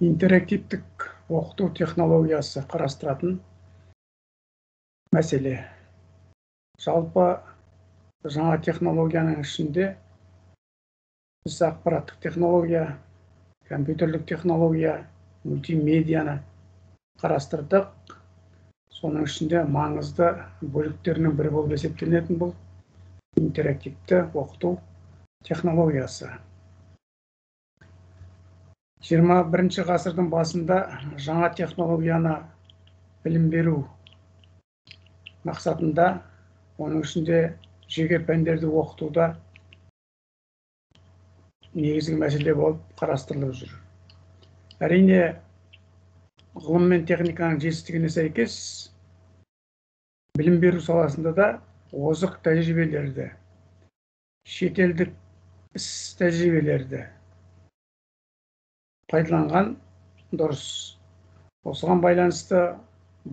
Интерактивтік оқыту технологиясы қарастыратын мәселе. Жалпы жаңа технологияның ішінде біз ақпараттық технология, компьютерлік технология, мультимедианы қарастырдық. Соның ішінде маңызды бөліктерінің бірі болып есептелінетін бұл интерактивті оқыту технологиясы. 21 ғасырдың басында жаңа технологияны білім беру мақсатында, оның ішінде жеке пәндерді оқытуда негізгі мәселе болып қарастырылып жүр. Әрине, ғылым мен техниканың жетістігіне сәйкес білім беру саласында да озық тәжірибелерді, шетелдік іс тәжірибелерді пайдаланған дұрыс. Осыған байланысты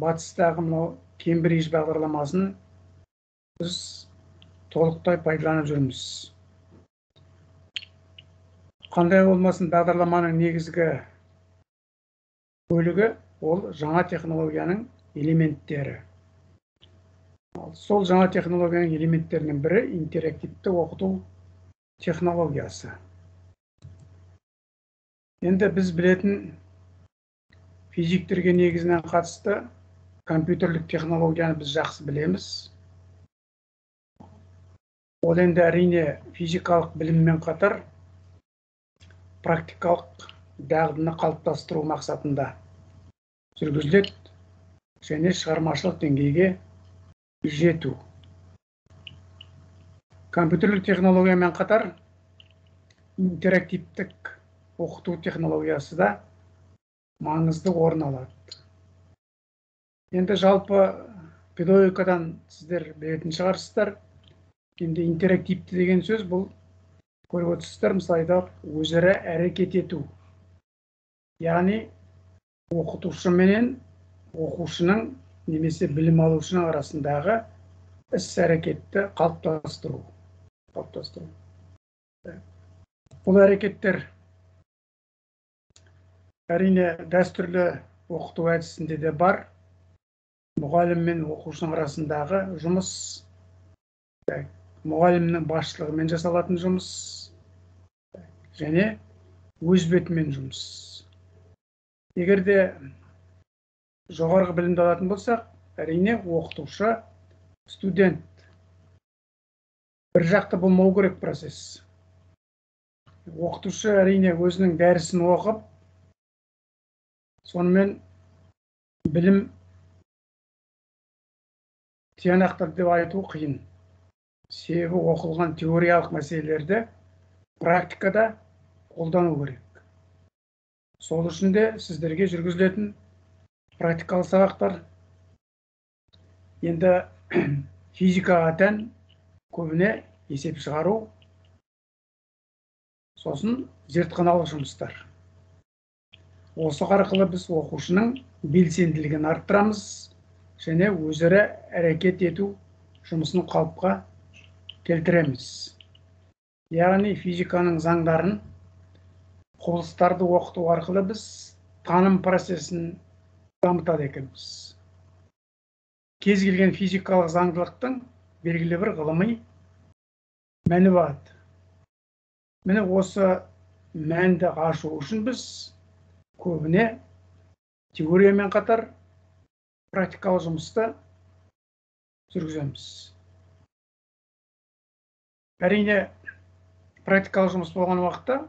батыстағы мынау Кембридж бағдарламасын біз толықтай пайдаланып жүрміз. Қандай болмасын бағдарламаның негізгі бөлігі ол жаңа технологияның элементтері. Сол жаңа технологияның элементтерінің бірі интерактивті оқыту технологиясы. Енді біз білетін физиктерге негізінен қатысты компьютерлік технологияны біз жақсы білеміз. Ол енді әрине физикалық біліммен қатар практикалық дағдыны қалыптастыру мақсатында жүргізіледі және шығармашылық деңгейге жету. Компьютерлік технологиямен қатар интерактивтік оқыту технологиясы да маңызды орын алады. Енді жалпы педагогикадан сіздер білетін шығарсыздар. Енді интерактивті деген сөз бұл көріп отырсыздар, мысалы айталық, өзара әрекет ету. Яғни оқытушы менен оқушының немесе білім алушының арасындағы іс-әрекетті қалыптастыру. Бұл әрекеттер әрине дәстүрлі оқыту әдісінде де бар. Мұғалім мен оқушының арасындағы жұмыс, мұғалімнің басшылығымен жасалатын жұмыс және өз бетімен жұмыс. Егер де жоғарғы білімді алатын болсақ, әрине оқытушы, студент бір жақты болмау керек процесс. Оқытушы әрине өзінің дәрісін оқып, сонымен білім тиянақтады деп айту қиын. Себебі оқылған теориялық мәселелерді практикада қолдану керек. Сол үшін де сіздерге жүргізілетін практикалық сабақтар енді физикаға тән көбіне есеп шығару, сосын зертханалық жұмыстар. Осы арқылы біз оқушының белсенділігін арттырамыз және өзара әрекет ету жұмысын қалыпқа келтіреміз. Яғни физиканың заңдарын, құбылыстарды оқыту арқылы біз таным процесін дамытады екенбіз. Кез келген физикалық заңдылықтың белгілі бір ғылыми мәні бар. Міне осы мәнді ашу үшін біз көбіне теориямен қатар практикалық жұмысты жүргіземіз. Әрине, практикалық жұмыс болған уақытта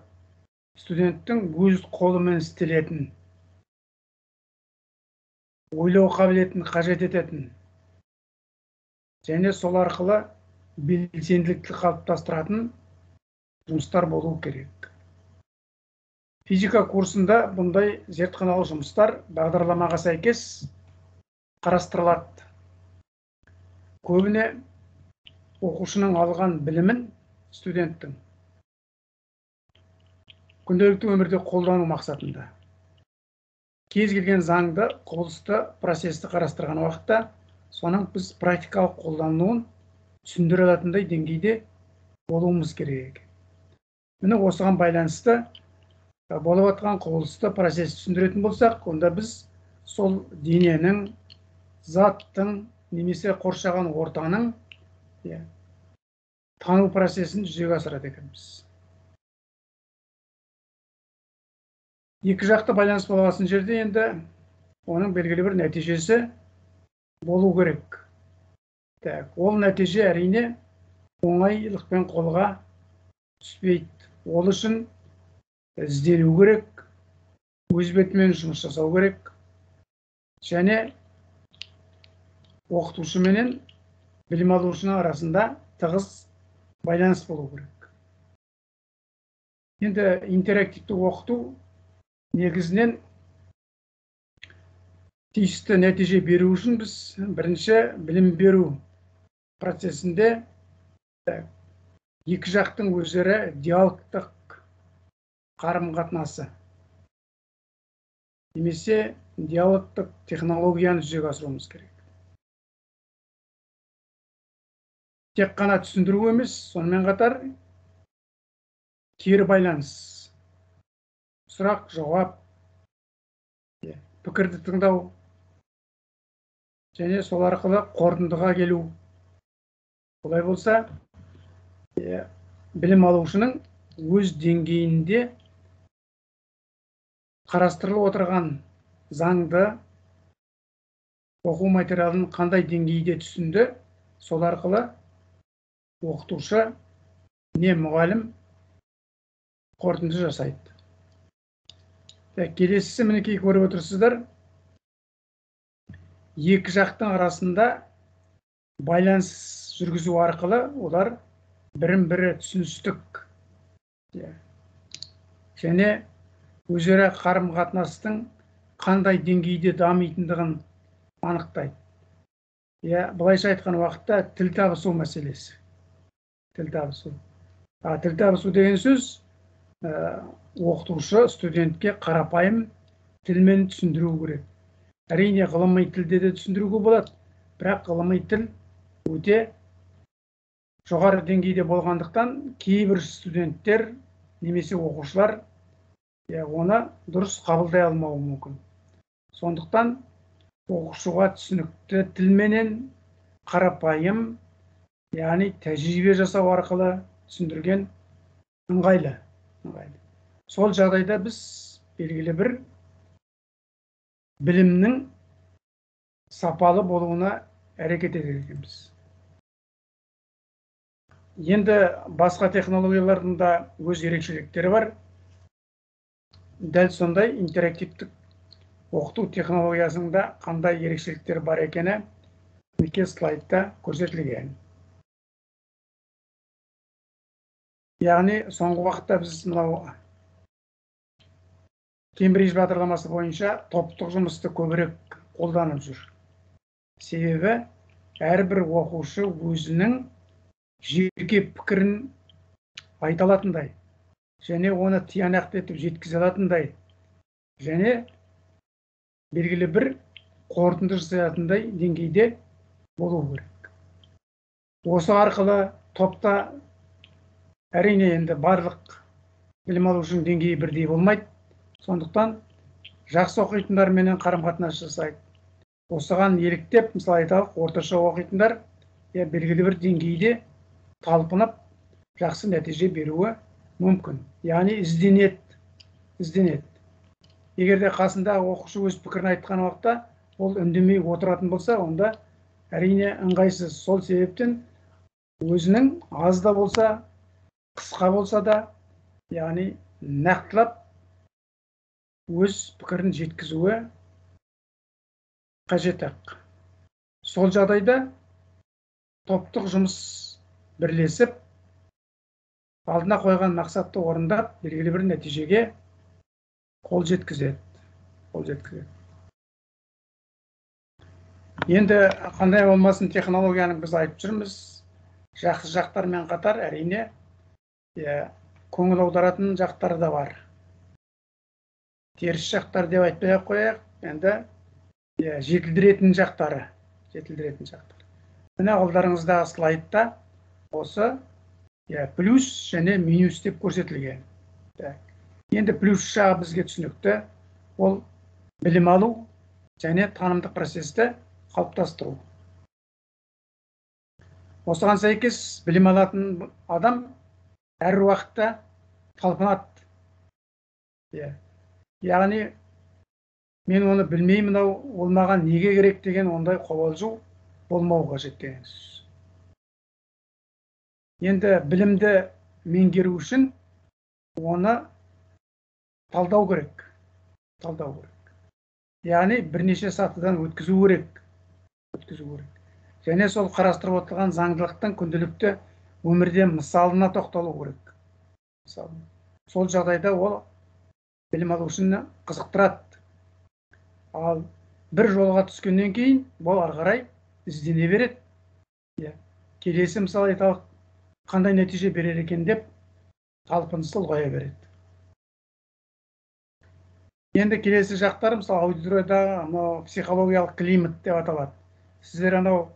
студенттің өз қолымен істелетін, ойлау қабілетін қажет ететін және сол арқылы белсенділікті қалыптастыратын жұмыстар болу керек. Физика курсында бұндай зертханалық жұмыстар бағдарламаға сәйкес қарастырылады. Көбіне оқушының алған білімін студенттің күнделікті өмірде қолдану мақсатында кез келген заңды, құбылысты, процесті қарастырған уақытта соның біз практикалық қолдануын түсіндіре алатындай деңгейде болуымыз керек. Міне осыған байланысты Болып жатқан құбылысты, процесті түсіндіретін болсақ, онда біз сол дененің, заттың немесе қоршаған ортаның тану процесін жүзеге асырады екенбіз. Екі жақты байланыс болған жерде енді оның белгілі бір нәтижесі болу керек. Так, ол нәтиже әрине оңайлықпен қолға түспейді. Ол үшін іздену керек, өз бетімен жұмыс жасау керек және оқытушы менен білім алушының арасында тығыз байланыс болу керек. Енді интерактивті оқыту негізінен тиісті нәтиже беру үшін біз бірінші білім беру процесінде екі жақтың өздері диалогтық қарым-қатынасы немесе диалогтық технологияны жүзеге асыруымыз керек. Тек қана түсіндіру емес, сонымен қатар кері байланыс, сұрақ, жауап, пікірді тыңдау және сол арқылы қорытындыға келу. Олай болса, білім алушының өз деңгейінде қарастырылып отырған заңды оқу материалын қандай деңгейде түсінді, сол арқылы оқытушы не мұғалім қорытынды жасайды. Келесісі мінекей көріп отырсыздар, екі жақтың арасында байланыс жүргізу арқылы олар бірін-бірі түсіністік және өзара қарым-қатынастың қандай деңгейде дамитындығын анықтайды. Былайша айтқан уақытта тіл табысу мәселесі. Тіл табысу. Тіл табысу деген сөз оқытушы студентке қарапайым тілмен түсіндіру керек. Әрине ғылыми тілде де түсіндіруге болады, бірақ ғылыми тіл өте жоғары деңгейде болғандықтан кейбір студенттер немесе оқушылар оны дұрыс қабылдай алмауы мүмкін. Сондықтан оқушыға түсінікті тілменен қарапайым, яғни тәжірибе жасау арқылы түсіндірген ыңғайлы. Сол жағдайда біз белгілі бір білімнің сапалы болуына әрекет етеді екенбіз. Енді басқа технологиялардың да өз ерекшеліктері бар. Дәл сондай интерактивтік оқыту технологиясының да қандай ерекшеліктері бар екені мінекей слайдта көрсетілген. Яғни соңғы уақытта біз мынау Кембридж бағдарламасы бойынша топтық жұмысты көбірек қолданып жүр. Себебі әрбір оқушы өзінің жеке пікірін айта алатындай және оны тиянақты етіп жеткізе алатындай және белгілі бір қорытынды жасай алатындай деңгейде болу керек. Осы арқылы топта әрине енді барлық білім алушының деңгейі бірдей болмайды. Сондықтан жақсы оқитындарменен қарым-қатынас жасайды. Осыған еліктеп, мысалы айталық, орташа оқитындар белгілі бір деңгейде талпынып жақсы нәтиже беруі мүмкін. Яғни ізденеді. Егер де қасындағы оқушы өз пікірін айтқан уақытта ол үндемей отыратын болса, онда әрине ыңғайсыз. Сол себептен өзінің аз да болса, қысқа болса да, яғни нақтылап өз пікірін жеткізуі қажет-ақ. Сол жағдайда топтық жұмыс бірлесіп, алдына қойған мақсатты орындап, белгілі бір нәтижеге қол жеткізеді. Енді қандай болмасын технологияны біз айтып жүрміз. Жақсы жақтармен қатар әрине көңіл аударатын жақтары да бар. Теріс жақтар деп айтпай-ақ қояйық, енді жетілдіретін жақтары, Міне алдарыңыздағы слайдта осы плюс және минус деп көрсетілген. Енді плюс жағы бізге түсінікті, ол білім алу және танымдық процесті қалыптастыру. Осыған сәйкес білім алатын адам әр уақытта талпынады. Яғни мен оны білмеймін ау, ол маған неге керек деген ондай қобалжу болмау қажет деген сөз. Енді білімді меңгеру үшін оны талдау керек. Талдау керек. Яғни бірнеше сатыдан өткізу керек. Өткізу керек. Және сол қарастырып отырған заңдылықтың күнделікті өмірде мысалына тоқталу керек. Мысалы, сол жағдайда ол білім алушыны қызықтырады. Ал бір жолға түскеннен кейін ол ары қарай іздене береді. Келесі мысалы айталық қандай нәтиже берер екен деп талпынысы ұлғая береді. Енді келесі жақтар мысалы аудиториядағы анау психологиялық климат деп аталады. Сіздер анау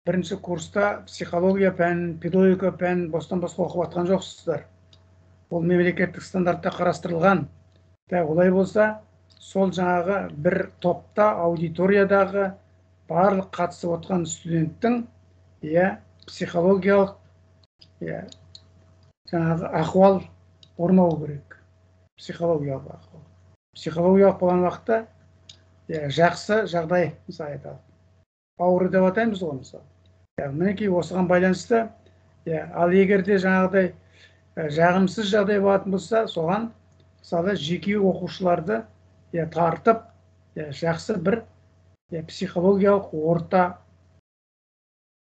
бірінші курста психология пәнін, педагогика пәнін бостан босқа оқып жатқан жоқсыздар. Ол мемлекеттік стандартта қарастырылған. Олай болса, сол жаңағы бір топта, аудиториядағы барлық қатысып отырған студенттің психологиялық жаңағы ахуал орнауы керек. Психологиялық ахуал. Психологиялық болған уақытта жақсы жағдай, мысалы айталық. Ауру деп атаймыз ғой мысалы. Мінекей осыған байланысты, ал егер де жаңағыдай жағымсыз жағдай болатын болса, соған мысалы жеке оқушыларды тартып, жақсы бір психологиялық орта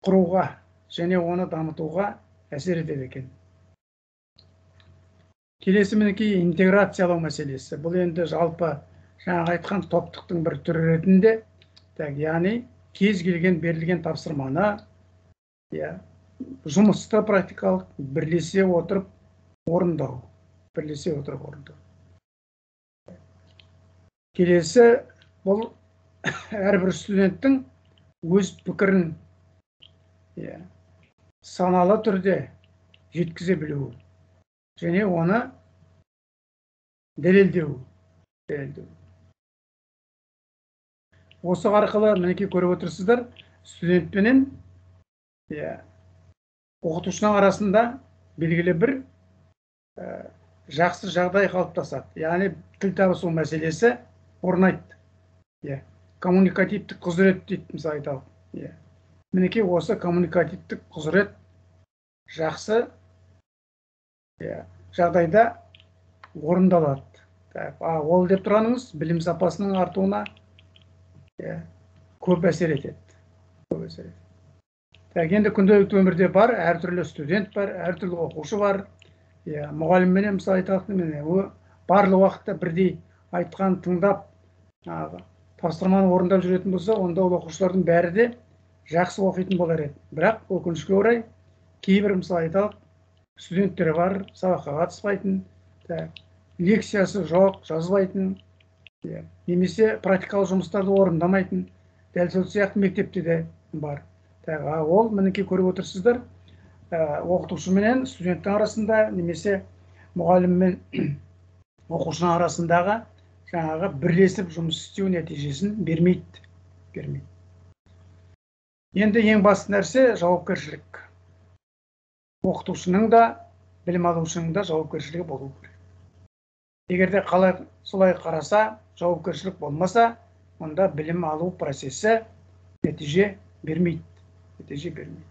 құруға және оны дамытуға әсер етеді екен. Келесі мінекей интеграциялау мәселесі. Бұл енді жалпы жаңағы айтқан топтықтың бір түрі ретінде, яғни кез келген берілген тапсырманы, жұмысты практикалық бірлесе отырып орындау, бірлесе отырып орындау. Келесі бұл әрбір студенттің өз пікірін саналы түрде жеткізе білуі және оны дәлелдеу. Осы арқылы мінекей көріп отырсыздар, студентпенен оқытушының арасында белгілі бір жақсы жағдай қалыптасады. Яғни тіл табысу мәселесі орнайды. Коммуникативтік құзырет дейді, мысалы айталық. Мінекей осы коммуникативтік құзырет жақсы жағдайда орындалады. Ол деп тұрғаныңыз білім сапасының артуына көп әсер етеді. Көп әсер етеді. Енді күнделікті өмірде бар, әртүрлі студент бар, әртүрлі оқушы бар. Мұғалімменен мысалы айталық, барлық уақытта бірдей айтқан, тыңдап, тапсырманы орындап жүретін болса, онда ол оқушылардың бәрі де жақсы оқитын болар еді. Бірақ өкінішке орай кейбір мысалы айталық студенттер бар, сабаққа қатыспайтын, лекциясы жоқ, жазбайтын, немесе практикалық жұмыстарды орындамайтын, дәл сол сияқты мектепте де бар. Ол мінекей көріп отырсыздар, оқытушы менен студенттің арасында немесе мұғалім мен оқушының арасындағы жаңағы бірлесіп жұмыс істеу нәтижесін бермейді. Енді ең басты нәрсе жауапкершілік. Оқытушының да, білім алушының да жауапкершілігі болу керек. Егер де қалай солай қараса, жауапкершілік болмаса, онда білім алу процесі нәтиже бермейді. Нәтиже бермейді.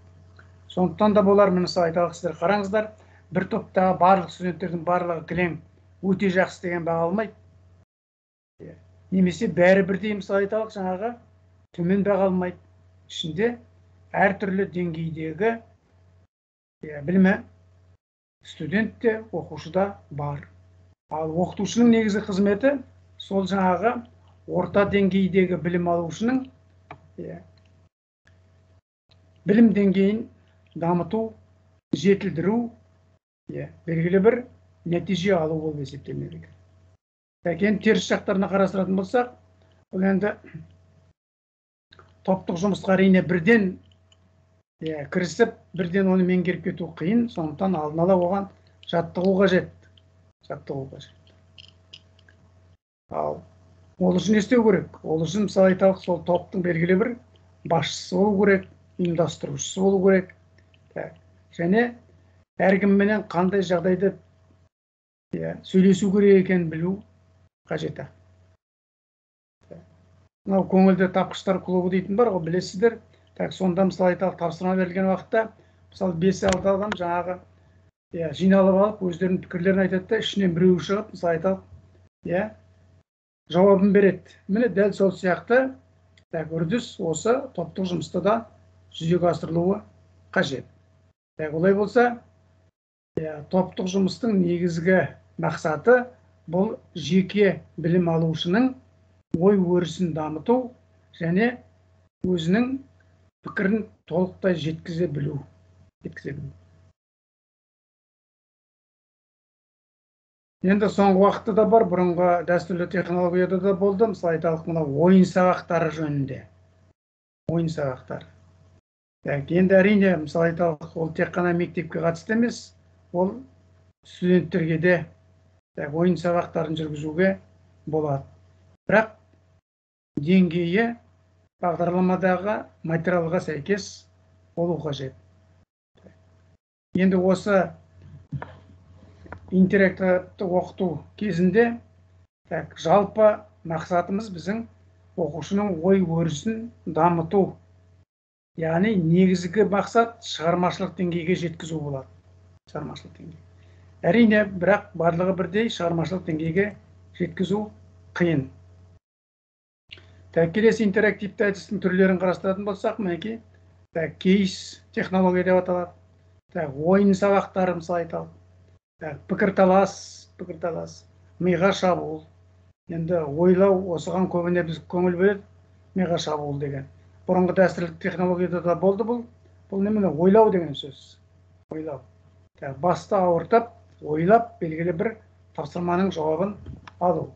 Сондықтан да болар, мысалы айталық, сіздер қараңыздар, бір топтағы барлық студенттердің барлығы кілең өте жақсы деген баға алмайды. Немесе бәрі бірдей, мысалы айталық, жаңағы төмен баға алмайды. Ішінде әртүрлі деңгейдегі білімі студент те, оқушы да бар. Ал оқытушының негізгі қызметі сол жаңағы орта деңгейдегі білім алушының білім деңгейін дамыту, жетілдіру, белгілі бір нәтиже алу болып есептелінеді екен. Енді теріс жақтарына қарастыратын болсақ, бұл енді топтық жұмысқа әрине бірден кірісіп, бірден оны меңгеріп кету қиын, сондықтан алдын ала оған жаттығу қажет. Жаттығу қажет. Ал ол үшін не істеу керек? Ол үшін, мысалы айталық, сол топтың белгілі бір басшысы болу керек, ұйымдастырушысы болу керек. Және әркімменен қандай жағдайда сөйлесу керек екенін білу қажет. Мынау көңілді тапқыштар клубы дейтін бар ғой, білесіздер. Так, сонда, мысалы айталық, тапсырма берілген уақытта, мысалы, 5-6 адам жаңағы жиналып алып, өздерінің пікірлерін айтады да, ішінен біреуі шығып, мысалы айталық, жауабын береді. Міне, дәл сол сияқты, так, үрдіс осы топтық жұмыста да жүзеге асырылуы қажет. Так, олай болса, топтық жұмыстың негізгі мақсаты бұл жеке білім алушының ой өрісін дамыту және өзінің пікірін толықтай жеткізе білу. Енді соңғы уақытта да бар, бұрынғы дәстүрлі технологияда да болды. Мысалы айталық, мынау ойын сабақтары жөнінде. Ойын сабақтары. Так, енді әрине, мысалы айталық, ол тек қана мектепке қатысты емес, ол студенттерге де, так, ойын сабақтарын жүргізуге болады. Бірақ деңгейі бағдарламадағы материалға сәйкес болу қажет. Енді осы интерактивті оқыту кезінде, так, жалпы мақсатымыз біздің оқушының ой өрісін дамыту. Яғни негізгі мақсат шығармашылық деңгейге жеткізу болады. Шығармашылық деңгей. Әрине, бірақ барлығы бірдей шығармашылық деңгейге жеткізу қиын. Так, келесі интерактивті әдістің түрлерін қарастыратын болсақ, мінекей, так, кейс технология деп аталады. Так, ойын сабақтары, мысалы айталық. Так, пікірталас, миға шабуыл. Енді ойлау, осыған көбіне біз көңіл бөледі, миға шабуыл деген. Бұрынғы дәстүрлі технологияда да болды бұл. Бұл немене? Ойлау деген сөз. Ойлау. Так, басты ауыртып, ойлап, белгілі бір тапсырманың жауабын алу.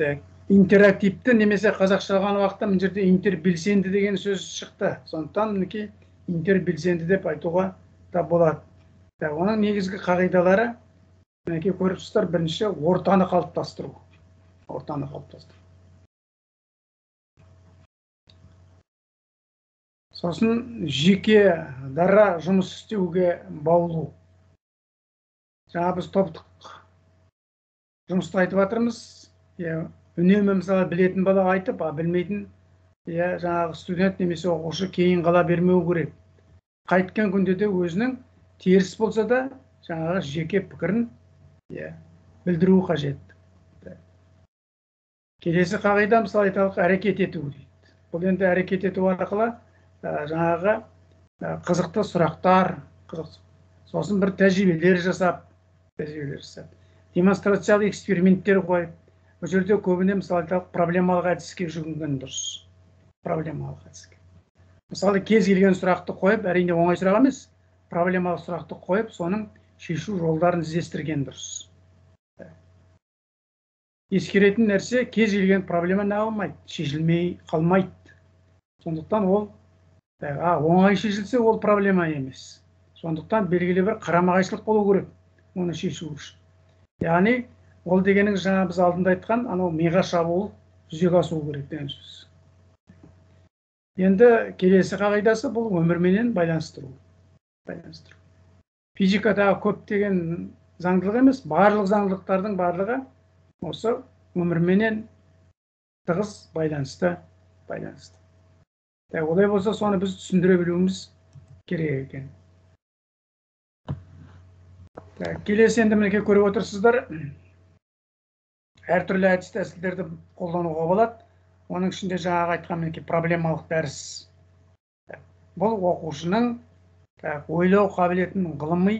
Так, интерактивті немесе қазақшалаған уақытта мына жерде интербелсенді деген сөз шықты. Сондықтан мінекей интербелсенді деп айтуға да болады. Так, оның негізгі қағидалары мінекей көріп тұрсыздар. Бірінші, ортаны қалыптастыру. Сосын жеке дара жұмыс істеуге баулу. Жаңа біз топтық жұмысты айтып жатырмыз. Үнемі, мысалы, білетін бала айтып, а білмейтін, жаңағы студент немесе оқушы кейін қала бермеу керек. Қайтқан күнде де өзінің теріс болса да жаңағы жеке пікірін білдіру қажет. Келесі қағида, мысалы айталық, әрекет ету дейді. Бұл енді әрекет ету арқылы жаңағы қызықты сұрақтар, сосын бір тәжірибелер жасап, демонстрациялық эксперименттер қойып, бұл жерде көбіне, мысалы айталық, проблемалық әдіске жүгінген дұрыс. Проблемалық әдіске. Мысалы, кез келген сұрақты қойып, әрине оңай сұрақ емес, проблемалық сұрақты қойып, соның шешу жолдарын іздестірген дұрыс. Ескеретін нәрсе, кез келген проблема не алмайды, шешілмей қалмайды. Сондықтан ол оңай шешілсе, ол проблема емес. Сондықтан белгілі бір қарама-қайшылық болу керек оны шешу үшін. Яғни ол дегеніңіз жаңа біз алдында айтқан анау миға шабуыл жүзеге асу керек деген сөз. Енді келесі қағидасы бұл өмірменен байланыстыру. Физикадағы көптеген заңдылық емес, барлық заңдылықтардың барлығы осы өмірменен тығыз байланысты. Олай болса, соны біз түсіндіре білуіміз керек екен. Келесі енді мінекей көріп отырсыздар, әртүрлі әдіс тәсілдерді қолдануға болады. Оның ішінде жаңағы айтқан мінекей проблемалық дәріс. Бұл оқушының ойлау қабілетін, ғылыми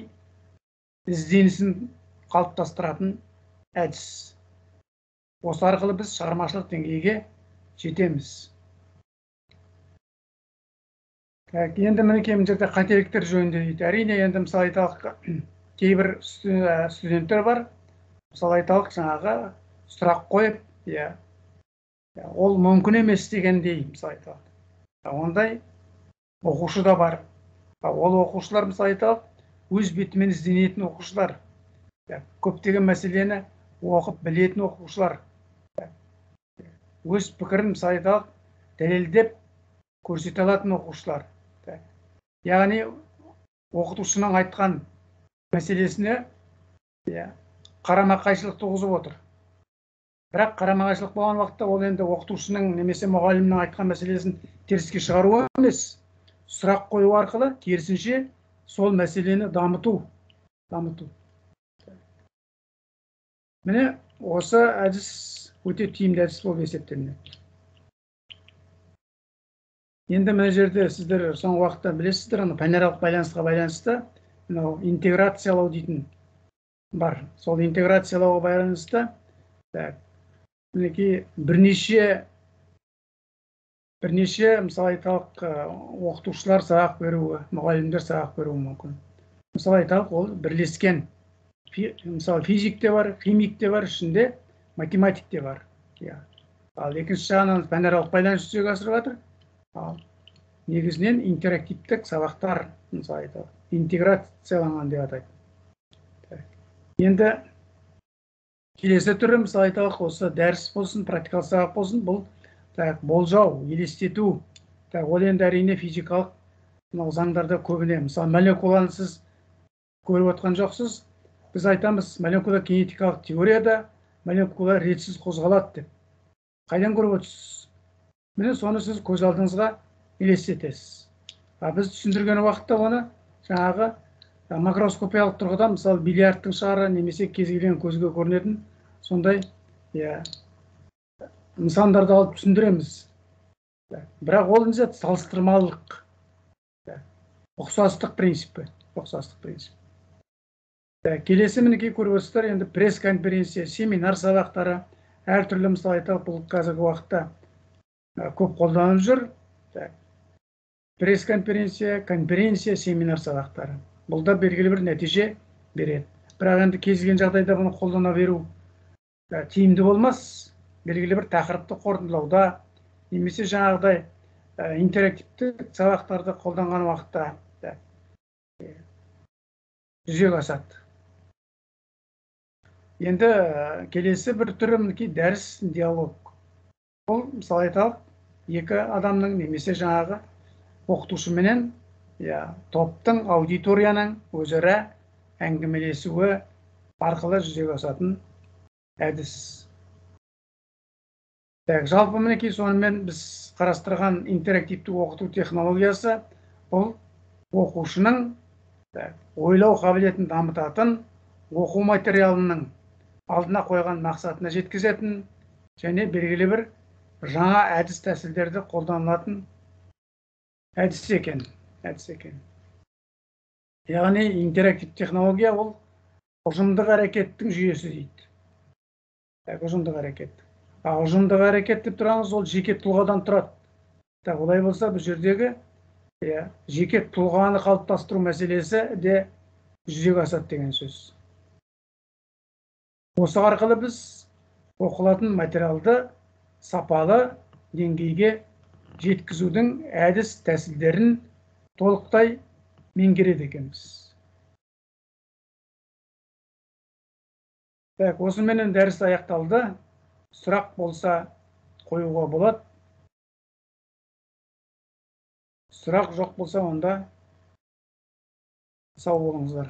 ізденісін қалыптастыратын әдіс. Осы арқылы біз шығармашылық деңгейге жетеміз. Енді мінекей мына жерде қателіктер жөнінде дейді. Әрине, енді мысалы айталық, кейбір студенттер бар, мысалы айталық, жаңағы сұрақ қойып, ол мүмкін емес дегендей, мысалы айталық. Ондай оқушы да бар. Ол оқушылар, мысалы айталық, өз бетімен ізденетін оқушылар, көптеген мәселені оқып білетін оқушылар, өз пікірін мысалы айталық дәлелдеп көрсете алатын оқушылар. Яғни оқытушының айтқан мәселесіне қарама-қайшылық туғызып отыр. Бірақ қарама-қайшылық болған уақытта ол енді оқытушының немесе мұғалімнің айтқан мәселесін теріске шығару емес, сұрақ қою арқылы керісінше сол мәселені дамыту. Міне осы әдіс өте тиімді әдіс болып есептелінеді. Енді мына жерде сіздер соңғы уақытта білесіздер, ана пәнаралық байланысқа байланысты мынау интеграциялау дейтін бар. Сол интеграциялауға байланысты мінекей бірнеше мысалы айталық оқытушылар сабақ беруі, мұғалімдер сабақ беруі мүмкін. Мысалы айталық ол бірлескен, мысалы физик те бар, химик те бар, ішінде математик те бар. Ал екінші жағынан пәнаралық байланыс жүзеге асырып жатыр. Ал негізінен интерактивтік сабақтар, мысалы айталық, интеграцияланған деп атайды. Енді келесі түрі, мысалы айталық, осы дәріс болсын, практикалық сабақ болсын, бұл болжау, елестету. Ол енді әрине физикалық мынау заңдарда көбіне, мысалы молекуланы сіз көріп отқан жоқсыз, біз айтамыз молекула кинетикалық теорияда молекула ретсіз қозғалады деп. Қайдан көріп отырсыз? Міне соны сіз көз алдыңызға елестетесіз. А біз түсіндірген уақытта оны жаңағы макроскопиялық тұрғыдан, мысалы бильярдтың шары немесе кез келген көзге көрінетін сондай нысандарды алып түсіндіреміз. Бірақ ол не зат? Салыстырмалылық, ұқсастық принципі, ұқсастық принципі. Келесі мінекей көріп отырсыздар, енді пресс-конференция, семинар сабақтары, әртүрлі, мысалы айталық, бұл қазіргі уақытта көп қолданылып жүр. Пресс-конференция, конференция, семинар сабақтары. Бұл да белгілі бір нәтиже береді. Бірақ енді кез келген жағдайда бұны қолдана беру тиімді болмас. Белгілі бір тақырыпты қорытындылауда немесе жаңағыдай интерактивті сабақтарды қолданған уақытта жүзеге асады. Енді келесі бір түрі мінекей дәріс диалог. Бұл мысалы айталық, екі адамның немесе жаңағы оқытушыменен топтың, аудиторияның өзара әңгімелесуі арқылы жүзеге асатын әдіс. Жалпы мінекей сонымен біз қарастырған интерактивті оқыту технологиясы бұл оқушының ойлау қабілетін дамытатын, оқу материалының алдына қойған мақсатына жеткізетін және белгілі бір жаңа әдіс тәсілдерді қолданылатын әдіс екен. Яғни интерактив технология ол ұжымдық әрекеттің жүйесі дейді. Ұжымдық әрекет. Ұжымдық әрекет деп тұрамыз, ол жеке тұлғадан тұрады. Олай болса, бұл жердегі жеке тұлғаны қалыптастыру мәселесі де жүзеге асады деген сөз. Осы арқылы біз оқылатын материалды сапалы деңгейге жеткізудің әдіс тәсілдерін толықтай меңгереді екенбіз. Так, осыменен дәріс аяқталды. Сұрақ болса қоюға болады. Сұрақ жоқ болса, онда сау болыңыздар.